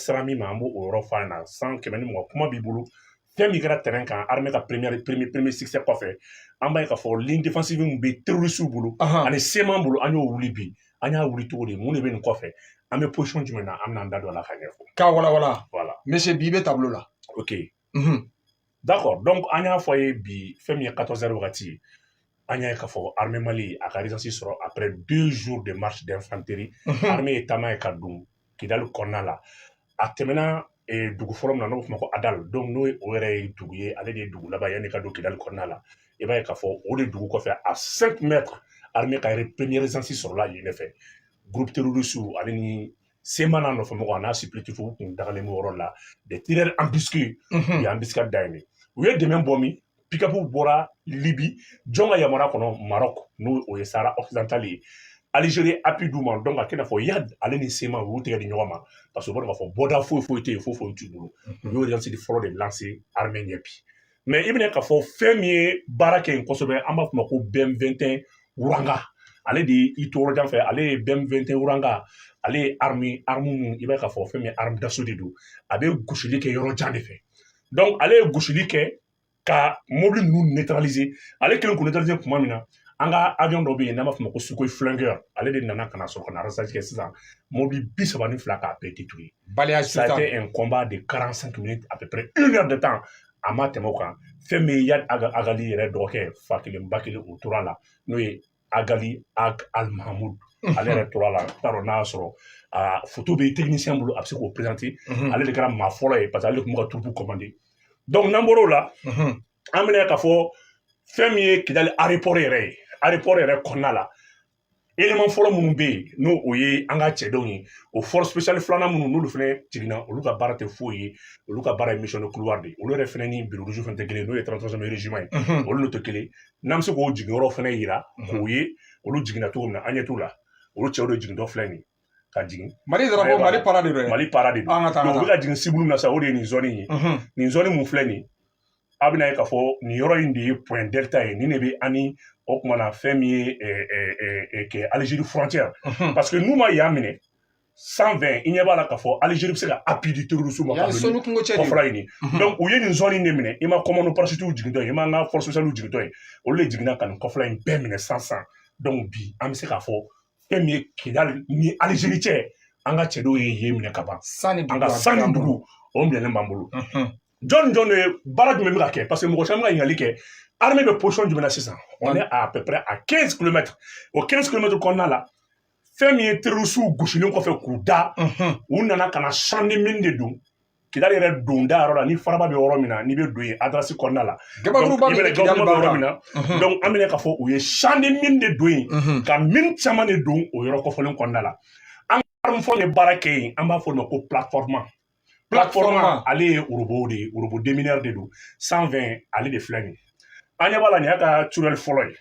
Sera min ma, an b'o o yɔrɔ f'a ɲɛna. 120, kuma b'i bolo. Fɛn min kɛra terrain kan, armée ka première premier premier succès kɔfɛ, an b'a ye k'a fɔ ligne défensive min bɛ terroriste bolo ani CMA bolo, an y'o wuli bi. An y'a wuli cogo di? Mun de bɛ nin kɔfɛ? An bɛ position jumɛn na? An bɛna an da don a la ka ɲɛfɔ. K'a walawala. Voilà. Monsieur, bi i bɛ tableau la. Ok, d'accord. Donc an y'a fɔ a ye bi, fɛn min ye 14 heures wagati ye, an y'a ye k'a fɔ armée Mali a ka résistance sɔrɔ après 2 jours de marche d'infanterie. Armée ye taama ye ka don Kidali kɔnɔna la. A tɛmɛna dugu fɔlɔ min na, n'o b'a fɔ ma ko Adal. Donc n'o ye o yɛrɛ ye dugu ye, ale de ye dugu laban yanni ka don Kidali kɔnɔna la. I b'a ye k'a fɔ o de dugu kɔfɛ, à 5 mètres, armée ka première résistance sɔrɔla yen de fɛ. Groupe terroriste ale ni CMA n'a nɔfɛmɔgɔ a n'a supplétif, u kun dagalen bɛ yɔrɔ la, des tireurs embusqués. U ye embuscade dayɛlɛ. U ye dɛmɛ bɔ min? Pick-up bɔra Libi. Jɔn ka yamaruya kɔnɔ? Maroc, n'o o ye Sahara occidental ye. Algérie appui d'u ma. Donc a kɛ n'a fɔ Iyad ale ni CMA, u y'u tɛgɛ di ɲɔgɔn ma, parce que u b'a dɔn k'a fɔ bɔda foyi foyi tɛ yen, foyi foyi t'u bolo. U y'o résistance fɔlɔ de lancer armée ɲɛ bi. Mais i bɛna k'a fɔ fɛn min ye baara kɛ yen kosɛbɛ, an b'a fɔ o ma ko BM21 Ouragan. Ale de ye i to yɔrɔ jan fɛ. Ale ye BM21 Ouragan, ale ye arme mun, i b'a ye k'a fɔ fɛn min ye arme d'assaut de don. A bɛ gosili kɛ yɔrɔ jan de fɛ. Donc ale ye gosili kɛ ka mobili ninnu neutraliser. Ale kelen k'u neutraliser tuma min na, an ka avion dɔ bɛ yen n'an b'a fɔ o ma ko Sukhoi Flingueur, ale de nana ka na sɔrɔ ka na recharge kɛ sisan, mobili 32 k'a bɛɛ détruire. Balayage. Ça a été un combat de 45 minutes, à peu près une heure de temps, a ma tɛmɛ o kan. Fɛn min ye Iyad Ag Ghali yɛrɛ dɔgɔkɛ, fa kelen ba kelen, o tora la, n'o ye Agali Ag Al Mahamoud, ale yɛrɛ tora la. N t'a dɔn n'a y'a sɔrɔ a photo bɛ technicien bolo, a bɛ se k'o présenter. Ale de kɛra maa fɔlɔ ye, parce que ale de tun bɛ ka troupe commander. Donc n'an bɔr'o la, an bɛna ye k'a fɔ fɛn min ye Kidali aéroport yɛrɛ ye, aéroport yɛrɛ kɔnɔna la, élément fɔlɔ minnu bɛ yen, n'o o ye an ka cɛdenw ye, o force spéciale filanan minnu, n'olu fana jiginna, olu ka baara tɛ foyi ye. Olu ka baara ye mission de couloir de ye. Olu yɛrɛ fana ni béret rouge fana tɛ kelen ye, n'o ye 33e régiment ye, olu n'o tɛ kelen. N'an bɛ se k'o jiginyɔrɔ fana yira k'o ye, olu jiginna cogo min na, an ɲɛ t'u la. Olu cɛw de jigintɔ filɛ nin ye ka jigin. Mali drapeau, Mali para de don dɛ. Mali para de don. An ka taa, an Donc ka u bɛ ka jigin cible min na sisan, o de ye nin zone in ye. Nin zone mun filɛ nin ye, a bɛna ye k'a fɔ nin yɔrɔ in de ye point delta ye. Nin de bɛ ani o kumana fɛn min ye kɛ Algérie frontière, parce que n'u ma yan minɛ, 120, i ɲɛ b'a la k'a fɔ Algérie bɛ se ka appui di terroriste ma Yan ka don sonu kungo cɛ de. Kɔfɛla in ye. Donc u ye nin zone in de minɛ. I ma commando parachute jigintɔ ye, i ma an ka force spéciale jigintɔ ye, olu de jiginna ka nin kɔfɛla in bɛɛ minɛ san san. Donc bi an bɛ se k'a fɔ fɛn min ye Kidali ni Algérie cɛ, an ka cɛdenw ye yen minɛ ka ban. San ni An ka san ni dugu, o minɛlen b'an bolo. Jɔn jɔn de ye baara jumɛn bɛ ka kɛ? Parce que mɔgɔ caman bɛ ka ɲininkali kɛ, armée bɛ position jumɛn na sisan? On est à peu près à 15 kilomètres. O 15 kilomètres kɔnɔna la, fɛn min ye terroriste gosilen kɔfɛ k'u da, u nana ka na champ de mine de don Kidali yɛrɛ donda yɔrɔ la, ni faraba bɛ yɔrɔ min na, n'i bɛ don yen adresse kɔnɔna la. Gabakuruba Donc, i min bɛna bɛ Kidali gabakuruba bɛ yɔrɔ ban min na. Donc an bɛna k'a fɔ u ye champ de mine de don yen, ka mine caman de don o yɔrɔ kɔfɔlen kɔnɔna la. An ka arme fɔlɔ ye baara kɛ yen, an b'a fɔ o ma ko plateforme. Plateforme, ale ye robot de ye, robot démineur de don. 120, ale de filɛ nin ye. An ɲɛ b'a la, nin y'a ka tourelle fɔlɔ ye.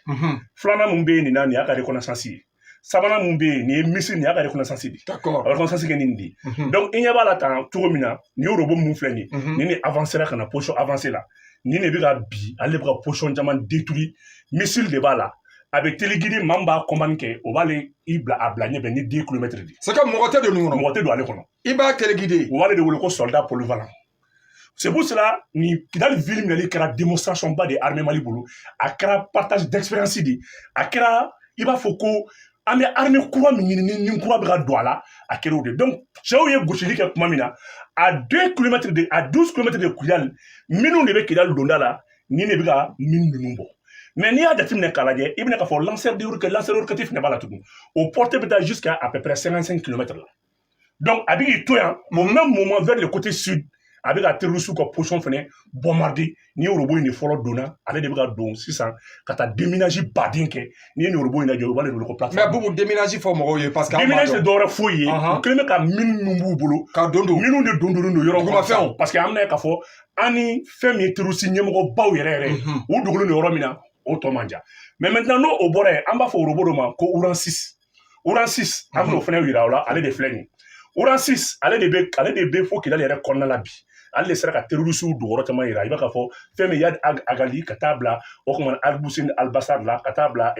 Filanan mun bɛ yen nin na, nin y'a ka reconnaissance ye. Sabanan mun bɛ yen, nin ye missile, nin y'a ka reconnaissance de ye. A bɛ reconnaissance kɛ ni nin de ye. Donc i ɲɛ b'a la tan cogo min na, nin ye robot mun filɛ nin ye, nin de avancera ka na position avancée la. Nin de bɛ ka bi, ale de bɛ ka position caman détruire. Missile de b'a la, a bɛ téléguidé. Maa min b'a commande kɛ, o b'ale i bila a bila ɲɛfɛ ni 10 kilomètres de. C'est comme mɔgɔ tɛ don nin kɔnɔ. Mɔgɔ tɛ don ale kɔnɔ. I b'a téléguidé. U b'ale de wele ko soldat polyvalent. C'est pour cela ni Kidali ville minɛli kɛra démonstration ba de armée Mali bolo. A kɛra partage d'expérience de, a kɛra i b'a fɔ ko an bɛ armée kura min ɲini ni kura bɛ ka don a la, a kɛra o de. Donc cɛw ye gosili kɛ tuma min na, à 2 kilomètres de, à 12 kilomètres de Kidali, minnu de bɛ Kidali donda la, nin de bɛ ka mine ninnu bɔ. Mais n'i y'a jateminɛ k'a lajɛ, i bɛna k'a fɔ lanceur de roquette, lanceur de roquette fana b'a la tugun. O portée bɛ taa jusqu'à à peu près 55 kilomètres la. Donc a bɛ k'i to yan, au même moment, vers le côté sud, a bɛ ka terroriste ka position fana bombarder. Ni ye robot in de fɔlɔ donna, ale de bɛ ka don sisan ka taa déminage baden kɛ. N'i ye nin robot in lajɛ, u b'ale de wele ko plateforme. Mais Bubu, déminage fɔ mɔgɔw ye, parce que an b'a Déminage tɛ dɔn. Dɔwɛrɛ foyi ye, u kɛlen bɛ ka mine minnu b'u bolo Ka don don. Minnu de don donnen don yɔrɔ kɔnɔ. Dugumafɛnw. Parce que an bɛna ye k'a fɔ an ni fɛn min ye terroriste ɲɛmɔgɔbaw yɛrɛ yɛrɛ ye, u dogolen don yɔrɔ min na, o tɔ man jan. Mais maintenant, n'o o bɔra yen, an b'a fɔ robot dɔ ma ko Uran 6. Uran 6, an bɛn'o fana yira o la. Ale de filɛ nin ye, Uran 6. Ale de bɛ fo Kidali yɛrɛ kɔnɔna la bi. Ale de sera ka terroriste dogoyɔrɔ caman yira. I b'a k'a fɔ fɛn min Iyad Ag Ghali ka taa bila o kuma Albusini Albasar la, ka taa bila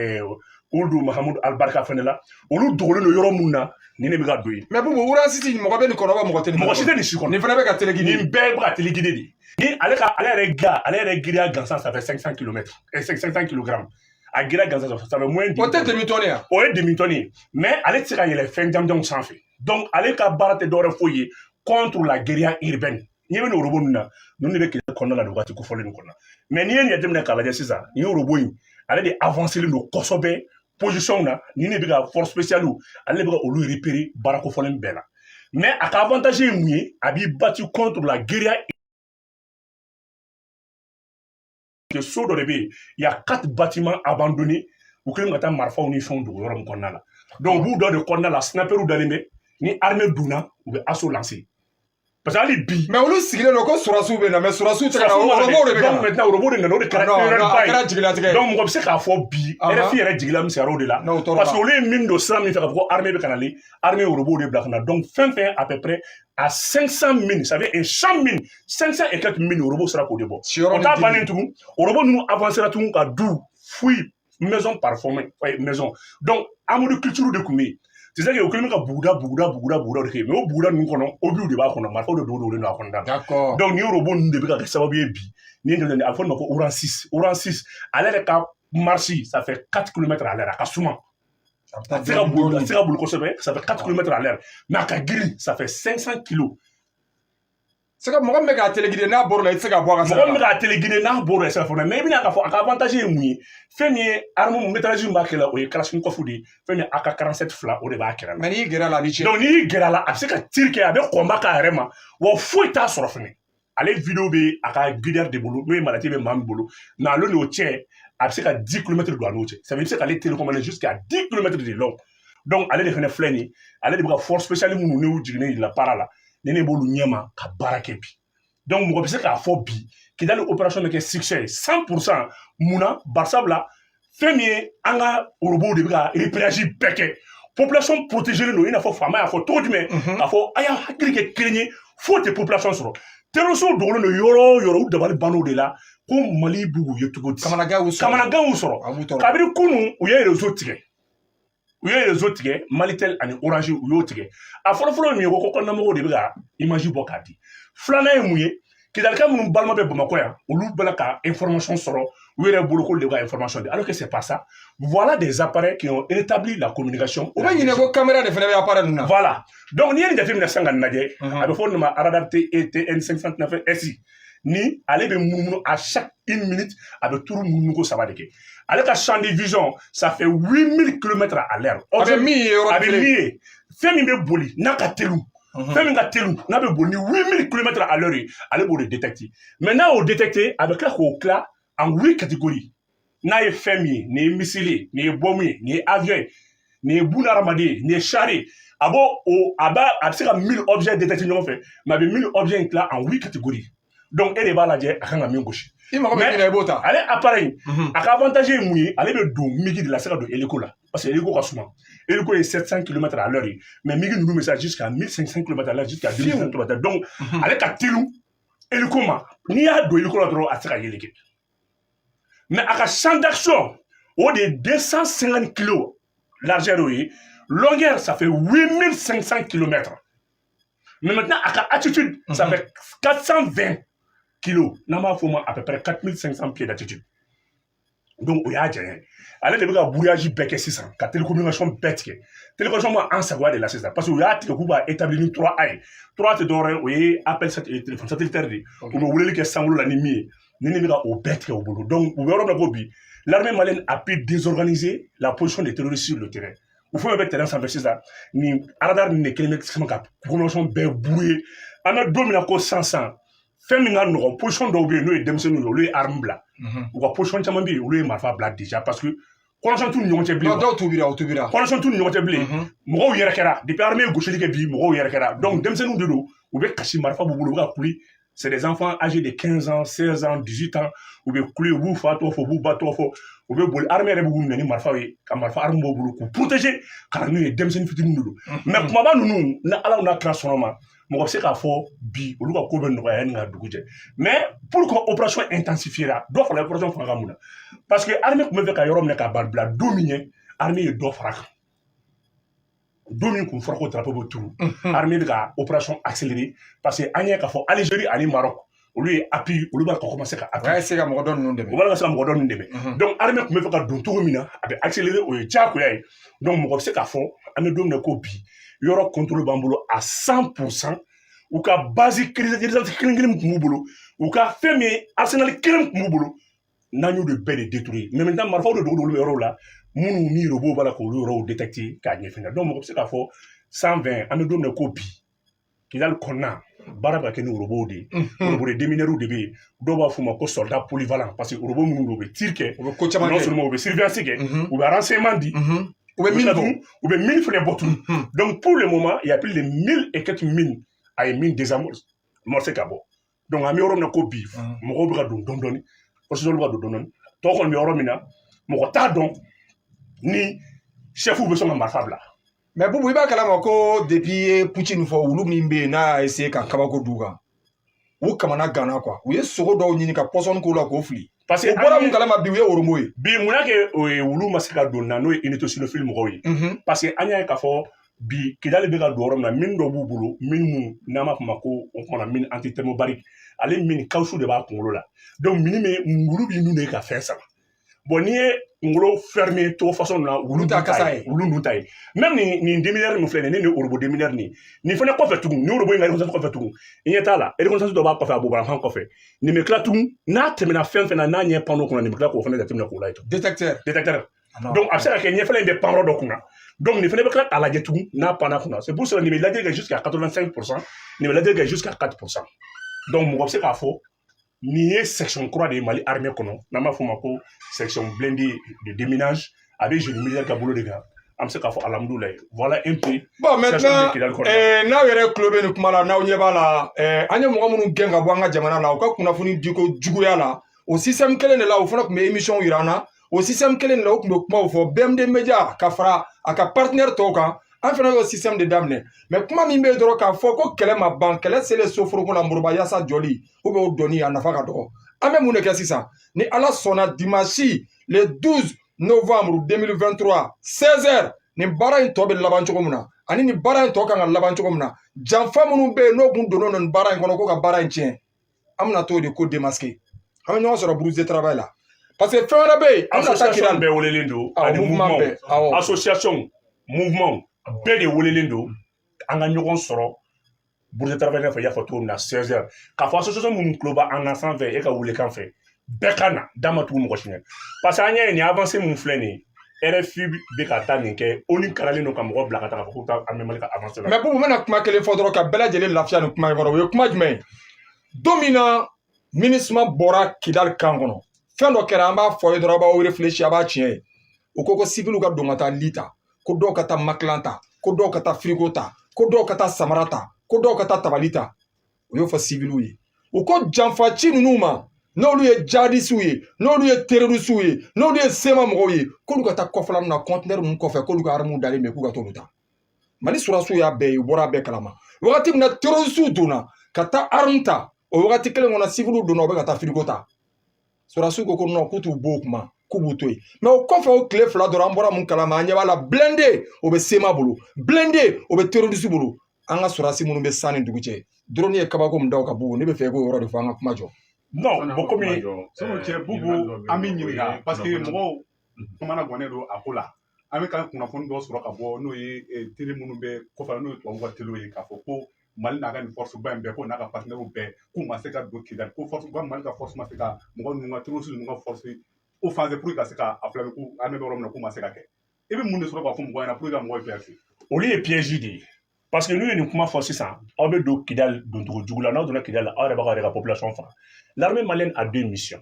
Ould Mahamoud Albarka fɛnɛ la, olu dogolen don yɔrɔ mun na, ni ne bɛ ka don yen. Mais Boubou, Uran 6, mɔgɔ bɛ nin kɔnɔ wa mɔgɔ tɛ nin? Mɔgɔ si tɛ nin si kɔnɔ. Nin fana bɛ ka téléguidé. Nin bɛɛ bɛ ka téléguidé de. Ni ale ka ale yɛrɛ ga ale yɛrɛ giriya gansan, ça fait 500 km et 500 kg. A giriya gansan, ça fait moins. O tɛ demi-tonne ya? O ye demi-tonne ye, mais ale tɛ se ka yɛlɛ fɛn janjanw sanfɛ. Donc ale ka baara tɛ dɔwɛrɛ foyi ye contre la guérilla urbaine. N'i bɛ nin robot ninnu na, ninnu de bɛ kɛlɛ kɔnɔna la nin waati kofɔlen nin kɔnɔ. Mais n'i ye nin jateminɛ k'a lajɛ sisan, nin robot in, ale de avancé len don kosɛbɛ position na. Nin de bɛ ka force spéciale, ale de bɛ ka olu repérer baara kofɔlen bɛɛ la. Mais a ka avantage ye mun ye? A b'i battu contre la guérilla. So dɔ de bɛ yen, il y a quatre bâtiments abandonnés, u kɛlen ka taa marifaw ni fɛnw dogo yɔrɔ min kɔnɔna la. Donc u b'u dɔ de kɔnɔna la, sniperw dalen bɛ. Ni armée donna, u bɛ assaut lancer, parce que hali bi. Mais olu sigilen don ko surasiw bɛ na, mais surasiw tɛ ka na, robot de bɛ ka na. Donc maintenant robot de nana, o de kɛra erreur ba ye, a kɛra jigilatigɛ ye. Donc mɔgɔ bɛ se k'a fɔ bi, RFI yɛrɛ jigila misɛnyara o de la, parce que olu ye min don sira min fɛ k'a fɔ ko armée bɛ ka nalen, armée ye robot de bila ka na. Donc fɛn fɛn à peu près à 500 mines, ça veut dire 100 mines, 500 et quelques mines, robot sera k'o de bɔ. O t'a bannen tugun, o robot ninnu avancera tugun ka du fouille maison par maison. Donc Amadou culture de tun bɛ yen. C'est ça que u kɛlen bɛ ka buguda buguda buguda buguda de kɛ, mais o buguda ninnu kɔnɔ, obiw de b'a kɔnɔ, marifaw de dogo dogolen don a kɔnɔna la. Donc nin robot ninnu de bɛ ka kɛ sababu ye bi. Ni ye a bɛ fɔ nin ma ko Uran 6. Uran 6, ale yɛrɛ ka marche, ça fait 4 km à l'heure. A ka suma, a tɛ se ka boli, a tɛ se ka boli kosɛbɛ. Ça fait 4 km à l'heure, mais a ka girin, ça fait 500 kilos. Se ka mɔgɔ min bɛ k'a téléguidé, n'a bɔr'o la, i tɛ se ka bɔ a ka sira. Mɔgɔ min bɛ k'a téléguidé, n'a bɔr'o la, i tɛ se ka fɔ. Mais i bɛna k'a fɔ a ka avantage ye mun ye? Fɛn min ye arme métrage min b'a kɛ la, o ye kalachnikov de ye. Fɛn min ye AK-47 fila, o de b'a kɛrɛ la. Mais n'i gɛrɛ a la, a b'i tiɲɛ. Donc n'i gɛrɛ a la, a bɛ se ka tir kɛ, a bɛ combat k'a yɛrɛ ma, wa foyi t'a sɔrɔ fɛnɛ. Ale vidéo bɛ a ka guideur de bolo, n'o ye manette bɛ maa min bolo, mais ale n'o cɛ, a bɛ se ka 10 km don a n'o cɛ. Ça veut dire i bɛ se k'ale télécommander jusqu'à 10 km de long. Donc ale de fɛnɛ filɛ nin ye, ale de bɛ ka force spéciale minnu n'u jiginnen la para la, ni ne b'olu ɲɛma ka baara kɛ bi. Donc mɔgɔ bɛ se k'a fɔ bi, Kidali opération bɛ kɛ succès ye 100%. Munna? Barisabula fɛn min ye, an ka robots de bɛ ka repérage bɛɛ kɛ, population protégée don. I n'a fɔ faama y'a fɔ cogo jumɛn, k'a fɔ a y'a hakili kɛ kelen ye, foyi tɛ population sɔrɔ. Terroristes dogolen don yɔrɔ o yɔrɔ, u dabali bann'o de la ko Mali b'u ye cogo di. Kamanagan y'u sɔrɔ. Kamanagan y'u sɔrɔ kabini kunun. U ye réseau tigɛ, u ye réseau tigɛ, Malitel ani Orange, u y'o tigɛ. A fɔlɔfɔlɔ ye min ye, ko kɔnɔnamɔgɔw de bɛ ka image bɔ k'a di. Filanan ye mun ye? Kidalika minnu balima bɛ Bamakɔ yan, olu bɛɛ ka information sɔrɔ u yɛrɛ bolo ko de ka information di, alors que c'est pas ça. Voilà des appareils qui ont rétabli la communication. U bɛ ɲinɛ ko caméra de fana bɛ appareil ninnu na. Voilà. Donc n'i ye nin jateminɛ sisan ka nin lajɛ, a bɛ fɔ nin ma radar TN 509 SI. Ni ale bɛ munumunu à chaque une minute, a bɛ turu munumunuko saba de kɛ. Ale ka champ de vision, ça fait 8000 km à l'heure. A bɛ min ye yɔrɔ A bɛ min ye, fɛn min bɛ boli n'a ka teli, fɛn min ka teli n'a bɛ boli ni 8000 km à l'heure ye, ale b'o de détecter. Mais n'a y'o détecter, a bɛ tila k'o tila en huit catégories. N'a ye fɛn min ye, nin ye missile ye, nin ye bombe ye, nin ye avion ye, nin ye buna hadamaden ye, nin ye char ye, a b'o o a b'a a bɛ se ka 1000 objets détecter ɲɔgɔn fɛ, mais a bɛ 1000 objets in tila en huit catégories. Donc e de b'a lajɛ a kan ka min gosi. I mago bɛ min na, i b'o ta. Ale appareil, a ka avantage ye mun ye? Ale bɛ don MiG de la, se ka don hélico la, parce que hélico ka suma. Hélico ye 700 km à l'heure ye, mais MiG ninnu bɛ se jusqu'à 1500 km à l'heure, jusqu'à 2500 km. Donc ale ka teli hélico ma. N'i y'a don hélico la dɔrɔn, a tɛ se ka yeli kɛ. Mais a ka champ d'action, o de ye 250 kilos largeur, o ye longueur, ça fait 8500 km. Mais maintenant a ka altitude, ça fait 420 kilos, n'an b'a fɔ o ma à peu près 4500 pieds d'altitude. Donc o y'a janya ye. Ale de bɛ ka brouillage bɛɛ kɛ sisan, ka télécommunication bɛɛ tigɛ. Télécommunication ma an sagoya de la sisan, parce que u y'a tigɛ k'u b'a établir ni 3A ye. 3 tɛ dɔwɛrɛ ye, o ye appel téléphone satellitaire de ye, u bɛ weleli kɛ sankolo la ni min ye. Ni ne bɛ ka o bɛɛ tigɛ u bolo. Donc u bɛ yɔrɔ min na ko bi, l'armée malienne a pu désorganiser la position des terroristes sur le terrain. U fɛn bɛ terrain sanfɛ sisan, nin radar nin de kelen bɛ ka communication bɛɛ brouiller. An bɛ don min na ko sisan, fɛn min ka nɔgɔn, position dɔw bɛ yen n'o ye denmisɛnninw ye, olu ye arme bila. U ka position caman bɛ yen, olu ye marifa bila déjà, parce que connexion t'u ni ɲɔgɔn cɛ bilen. Dɔw tubira, o tubira. Connexion t'u ni ɲɔgɔn cɛ bilen. Mɔgɔw yɛrɛ kɛra depuis armée ye gosili kɛ bi, mɔgɔw yɛrɛ kɛra. Donc denmisɛnninw de don, u bɛ kasi, marifa b'u bolo, u bɛ ka kuli. C'est des enfants âgés de 15 ans, 16 ans, 18 ans. U bɛ kule, u b'u fa tɔgɔ fɔ, u b'u ba tɔgɔ fɔ, u bɛ boli. Armée yɛrɛ b'u minɛ ni marifaw ye, ka marifa arme b'u bolo k'u protéger ka na n'u ye. Denmisɛnnin fitininw de don. Mais kumaba ninnu, ni Ala n'a kira sɔnna ma, mɔgɔ bɛ se k'a fɔ bi olu ka ko bɛ nɔgɔya yanni ka dugu jɛ. Mais pour que opération intensifiera, dɔ fara opération fanga ka mun na? Parce que armée tun bɛ fɛ ka yɔrɔ minɛ ka ban bila don min ɲɛ, Armée ye dɔ fara kan. Don min kun fɔra ko drapeau bɛ turu, armée bɛ ka opération accélérer, parce que an ye k'a fɔ Algérie ani Maroc, olu ye appui, olu b'a ka commencer ka appui. O y'a se ka mɔgɔ dɔ ninnu dɛmɛ. U b'a la ka se ka mɔgɔ dɔ ninnu dɛmɛ. Donc armée tun bɛ fɛ ka don cogo min na, a bɛ accélérer, o ye diyagoya ye. Donc mɔgɔ bɛ se k'a fɔ an bɛ don min na ko bi, yɔrɔ contrôle b'an bolo à 100%. U ka base résistance kelen kelen min tun b'u bolo, u ka fɛn min ye arsenal kelen tun b'u bolo, n'an y'o de bɛɛ de détruire. Mais maintenant, marifaw de dogo dogo bɛ yɔrɔw la minnu ni robot b'a la k'olu yɔrɔw détecter k'a ɲɛfɛ ɲɛna. Donc mɔgɔ bɛ se k'a fɔ 120, an bɛ don min na ko bi, Kidali kɔnɔna, baara bɛ ka kɛ ni robot de ye. Robot de démineurs de bɛ yen, dɔw b'a f'u ma ko soldat polyvalent, parce que robot minnu don, u bɛ tir kɛ, u bɛ ko caman kɛ, non seulement u bɛ surveillance kɛ, u bɛ renseignement di, u bɛ mine bɔ, u bɛ mine fɛnɛ bɔ tun. Donc pour le moment, il y a plus de 1000 et quelques mines, a ye mine désamorcé ka bɔ. Donc an bɛ yɔrɔ min na ko bi, mɔgɔw bɛ ka don dɔɔni dɔɔni, processus bɛ ka don dɔɔni dɔɔni. Tɔ kɔni bɛ yɔrɔ min na, mɔgɔ t'a dɔn ni chef bɛ sɔn ka marifa bila. Mais Bubu, i b'a kalama ko depuis i ye putsch nin fɔ, wulu min bɛ yen n'a y'a essayé ka kabako d'u kan, u kamana ganna quoi. U ye sogo dɔw ɲini ka pɔsɔni k'u la k'o fili. Parce que u bɔra mun kalama bi, u ye oromo ye. Bi, mun y'a kɛ o ye, wulu ma se ka don na, n'o ye unité cynophile mɔgɔw ye? Parce que an y'a ye k'a fɔ bi, Kidali bɛ ka don yɔrɔ min na, mine dɔ b'u bolo, mine mun n'an b'a fɔ ma ko o kumana mine antithermobarique, ale mine caoutchouc de b'a kunkolo la. Donc mine min, wulu b'i nun de ka fɛn sama. Bon, n'i ye kunkolo fermé cogo façon na, wulu t'a kasa ye. Wulu nun ta ye. Même nin démineur min filɛ nin ye, ni robot démineur nin fɛnɛ kɔfɛ tugun, ni robot in ka reconnaissance kɔfɛ tugun, i ɲɛ t'a la, reconnaissance dɔ b'a kɔfɛ, a bobaranfan kɔfɛ. Nin bɛ tila tugun, n'a tɛmɛna fɛn fɛn na, n'a ɲɛ panneau kunna, nin bɛ tila k'o fɛnɛ jateminɛ k'o lajɛ tugun. Détecteur. Détecteur. Donc a bɛ se ka kɛ ɲɛfɛla in bɛ pan yɔrɔ dɔ kunna. Donc nin fɛnɛ bɛ tila k'a lajɛ tugun n'a panna kunna. C'est pour cela nin bɛ lajɛ kɛ jusqu'à 85%, nin bɛ lajɛ kɛ jusqu'à 4%. Donc mɔgɔ bɛ se k'a fɔ nin ye section kura de ye Mali armée kɔnɔ, n'an b'a fɔ o ma ko section blindée de déminage. A bɛ génie militaire ka bolo de kan. An bɛ se k'a fɔ alhamdulilayi, voilà un peu. Bon, maintenant, n'aw yɛrɛ tulo bɛ nin kuma la, n'aw ɲɛ b'a la, an ye mɔgɔ minnu gɛn ka bɔ an ka jamana la, u ka kunnafoni di ko juguya la, o système kelen de la, o fana tun bɛ émission yira an na. O système kelen de la, o tun bɛ kumaw fɔ BMD Media ka fara a ka partenaire tɔw kan. An fana y'o système de daminɛ. Mais kuma min bɛ yen dɔrɔn, k'a fɔ ko kɛlɛ ma ban, kɛlɛ selen soforoko la, moroba yasa jɔli ou bien o dɔnni, a nafa ka dɔgɔ. An bɛ mun de kɛ sisan? Ni Ala sɔnna, dimanche le 12 novembre 2023, 16 heures, nin baara in tɔ bɛ laban cogo min na, ani nin baara in tɔ kan ka laban cogo min na, janfa minnu bɛ yen n'o kun donna nin baara in kɔnɔ ko ka baara in tiɲɛ, an bɛna t'o de ko démasquer. An bɛ ɲɔgɔn sɔrɔ brousse de travail la, parce que fɛn wɛrɛ bɛ yen, an bɛna taa Kidali. Bɛɛ welelen don, ani mouvement bɛɛ, awɔ. Association, mouvement bɛɛ de welelen don. An ka ɲɔgɔn sɔrɔ bourse de travail fɛ, i y'a fɔ cogo min na, 16 heures. K'a fɔ association minnu tulo b'an na sanfɛ, e ka welekan fɛ, bɛɛ ka na, da ma tugu mɔgɔ si ɲɛ, parce que an ɲɛ ye nin avancée mun filɛ nin ye, RFI bɛ ka taa nin kɛ, ONU kalalen don ka mɔgɔ bila ka taa k'a fɔ k'u taa armée Mali ka avancée la. Mais Bubu, n bɛna kuma kelen fɔ dɔrɔn ka bɛɛ lajɛlen lafiya nin kuma in kɔnɔ. O ye kuma jumɛn ye? Don min na MINUSMA bɔra Kidali kan kɔnɔ, fɛn dɔ kɛra, an b'a fɔ ye dɔrɔn, a b'aw réfléchir, a b'a tiɲɛ ye. U ko ko civil ka don ka taa lit ta, ko dɔw ka taa matelas ta, ko dɔw ka taa frigo ta, ko dɔw ka taa samara ta, ko dɔw ka taa tabali ta. U y'o fɔ civiliw ye. U ko janfaci ninnu ma, n'olu ye jadisiw ye, n'olu ye terrorisiw ye, n'olu ye CMA mɔgɔw ye, k'olu ka taa kɔfɛla na, conteneur ninnu kɔfɛ, k'olu ka armes dalen bɛ, k'u ka t'olu ta. Mali sɔrɔdasiw y'a bɛɛ ye, u bɔra a bɛɛ kalama. Wagati min na terrorisiw donna ka taa arme ta, o wagati kelen kɔnɔ, civiliw donna, u bɛ ka taa frigo ta. Sɔrɔdasiw ko ko non, k'u t'u bɔ o kuma, k'u b'u to yen. Mais o kɔfɛ, o tile 2 dɔrɔn, an bɔra mun kalama? An ɲɛ b'a la, blindé o bɛ CMA bolo, blindé o bɛ terroriste bolo. An ka sɔrɔdasi minnu bɛ san ni dugu cɛ, drone ye kabako min da o kan, Bubu, ne bɛ fɛ i k'o yɔrɔ de fɔ, an ka kuma jɔ. Non, bon, komi Sɔnni cɛ, Bubu, an bɛ ɲininka, parce que mɔgɔw kumana gannen don a ko la. An bɛ ka kunnafoni dɔ sɔrɔ ka bɔ, n'o ye télé minnu bɛ kɔfɛ, n'o ye tubabuw ka télé ye, k'a fɔ ko Mali n'a ka nin force ba in bɛɛ, ko n'a ka partenaires bɛɛ, k'u ma se ka don Kidali, ko force ba, Mali ka force ma se ka mɔgɔ ninnu ka terroriste ninnu ka force offensive pour que ka se ka a filɛ ko an bɛ yɔrɔ min na, k'u ma se ka kɛ. I bɛ mun de sɔrɔ k'a fɔ mɔgɔw ɲɛna pour que ka mɔgɔw éclaircir? Olu ye piège de ye, parce que n'u ye nin kuma fɔ sisan, aw bɛ don Kidali doncogo jugu la. N'aw donna Kidali la, aw yɛrɛ b'a yɛrɛ ka population faga. L'armée malienne a deux missions.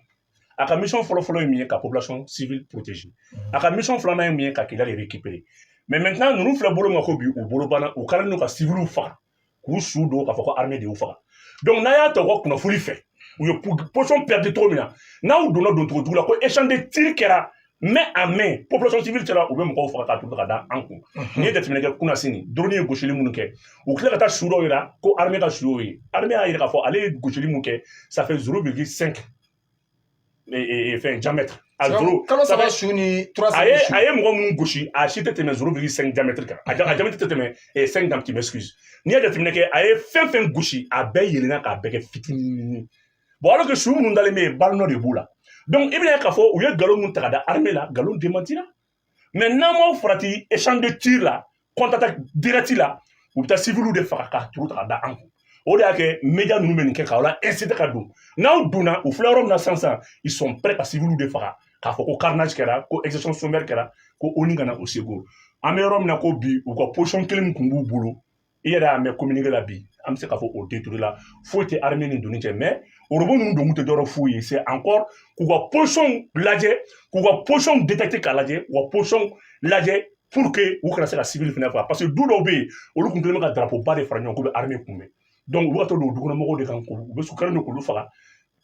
A ka mission fɔlɔ-fɔlɔ ye min ye? Ka population civile protéger. A ka mission filanan ye min ye? Ka Kidali récupérer. Mais maintenant, ninnu filɛ bolo min ko bi, u bolo banna, u kɛlen don ka civiliw faga k'u su don k'a fɔ ko armée de y'u faga. Donc n'a y'a ta u ka kunnafoni fɛ, u ye position perdu cogo min na, n'aw donna doncogo jugu la, ko échange de tir kɛra main à main population civile cɛla, u bɛ mɔgɔw faga k'a turu ka da an kun. N'i ye jateminɛ kɛ, kunasini drone ye gosili minnu kɛ, u tila ka taa su dɔw yira ko armée ka su y'o ye. Armée y'a yira k'a fɔ ale ye gosili mun kɛ, ça fait 0,5 fɛn diamètre. A zéro. Kalo 3 su ni 3. A ye mɔgɔ minnu gosi, a si tɛ tɛmɛ 0,5 diamètre kan. A diamètre tɛ tɛmɛ 5 diamètre, m'excuse. N'i y'a jateminɛ kɛ, a ye fɛn fɛn gosi, a bɛɛ yelenna k'a bɛɛ kɛ fitinin. Bon, alors que su minnu dalen bɛ yen, balle nɔ de b'u la. Donc i bɛna ye k'a fɔ u ye nkalon mun ta ka da armée la, nkalon démentira. Mais n'an m'aw farati échange de tir la, contre-attaque direct la, u bɛ taa civiliw de faga k'a turu ta ka da an kun. O de y'a kɛ média ninnu bɛ nin kɛ k'aw la inciter ka don. N'aw donna, u filɛ yɔrɔ min na sisan sisan, ils sont prêts ka civiliw de faga k'a fɔ ko carnage kɛra, ko exécution sommaire kɛra, ko ONU kana au secours. An bɛ yɔrɔ min na ko bi, u ka position kelen min tun b'u bolo, i yɛrɛ y'a mɛn communiqué la bi, an bɛ se k'a fɔ o détruit la. Foyi tɛ armée ni donni cɛ, mais rebelle ninnu don tɛ dɔwɛrɛ foyi ye, c'est encore k'u ka position lajɛ, k'u ka position détecter k'a lajɛ, u ka position lajɛ pour que u kana se ka civil fana faga, parce que du dɔw bɛ yen, olu kun kɛlen bɛ ka drapeau ba de fara ɲɔgɔn k'u bɛ armée kunbɛn. Donc u bɛ ka to don dukɔnɔmɔgɔw de kan, u bɛ kɛlen don k'olu faga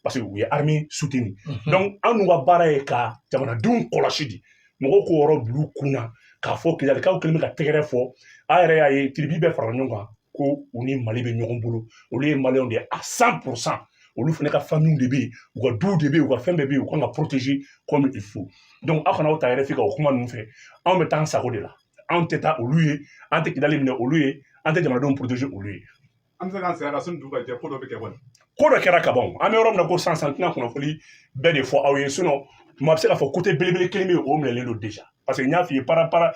parce que u ye armée soutenu. Donc an n'u ka baara ye ka jamanadenw kɔlɔsi de. Mɔgɔw k'o yɔrɔ bila u kun na k'a fɔ Kidalikaw kɛlen bɛ ka tɛgɛrɛ fɔ. A yɛrɛ y'a ye, tribu bɛɛ fara ɲɔgɔn kan ko u ni Mali bɛ ɲɔgɔn bolo. Olu ye Maliyɛnw de ye à 100%. Olu fana ka famille de bɛ yen, u ka duw de bɛ yen, u ka fɛn bɛɛ bɛ yen, u kan ka protéger comme il faut. Donc aw kana aw ta yɛrɛ f'i ka o kuma ninnu fɛ. Anw bɛ taa an sago de la. Anw tɛ taa olu ye, an tɛ Kidali minɛ olu ye, an tɛ jamanadenw protéger olu ye. An bɛ se k'an sigi a kan sini dugu ka jɛ, ko dɔ bɛ kɛ kɔni. Ko dɔ kɛra ka ban. An bɛ yɔrɔ min na ko sisan sisan, tɛna kunnafoni bɛɛ de fɔ aw ye, sinon maa bɛ se k'a fɔ côté belebele kelen bɛ yen, o minɛlen don déjà, parce que n y'a f'i ye, para para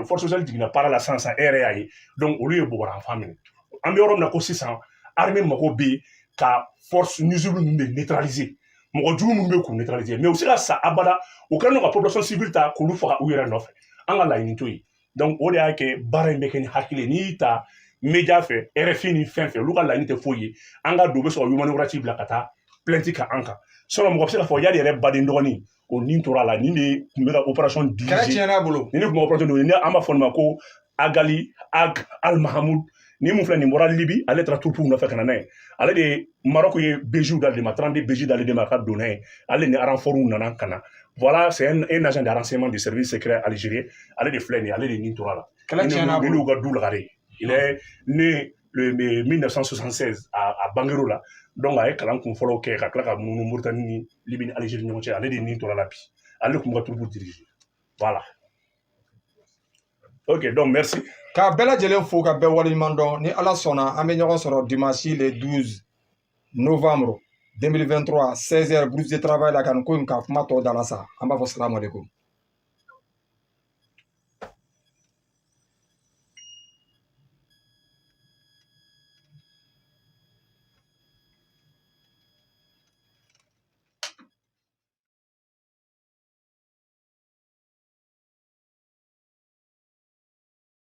force spéciale jiginna para la sisan sisan, e yɛrɛ y'a ye. Donc olu ye Bobaranfan minɛ. An bɛ yɔrɔ min na ko sisan, armée mago bɛ yen ka force nuisible ninnu de neutraliser, mɔgɔ jugu minnu bɛ k'u neutraliser. Mais u bɛ se ka sa abada, u kɛlen don ka population civile ta k'olu faga u yɛrɛ nɔfɛ. An ka laɲini t'o ye. Donc o de y'a kɛ baara in bɛ kɛ ni hakili ye. N'i y'i ta média fɛ, RFI ni fɛn fɛn, olu ka laɲini tɛ foyi ye. An ka don u bɛ sɔrɔ ka Human Rights bila ka taa plainte kan an kan. Sinon mɔgɔ bɛ se k'a fɔ Yadi yɛrɛ baden dɔgɔnin, o nin tora a la, nin de tun bɛ ka opération Kɛlɛ diriger. tiɲɛna a bolo. Nin de tun bɛ opération diriger. Ni an b'a fɔ nin ma ko Agali Ag Al Mahamud, ni mun filɛ nin bɔra Libi, ale taara troupew nɔfɛ ka na n'a ye. Ale de Maroc ye BJ d'ale de ma, 32 BJ d'ale de ma ka don n'a ye. Ale ni renfort nana ka na. Voilà, c'est un agent de renseignement du service secret algérien. Ale de filɛ nin ye, ale de nin tora la. Kɛlɛ tiɲɛna a Ni bolo. y'u ka du lagare. Il est né le 1976 à Bangero la. Donc a ye kalan kun fɔlɔw kɛ ka tila ka munumunu Mauritanie ni Libi ni Algérie ɲɔgɔn cɛ. Ale de nin tora la bi. Ale de tun bɛ ka troupe diriger. Voilà. Ok, donc merci. K'a bɛɛ lajɛlen fo ka bɛɛ waleɲuman dɔn. Ni Ala sɔnna, an bɛ ɲɔgɔn sɔrɔ dimanche le 12 novembre 2023, 16h, groupe de travail la, ka nin ko in ka kuma tɔ da la sa. An b'a fɔ salamu aleykum.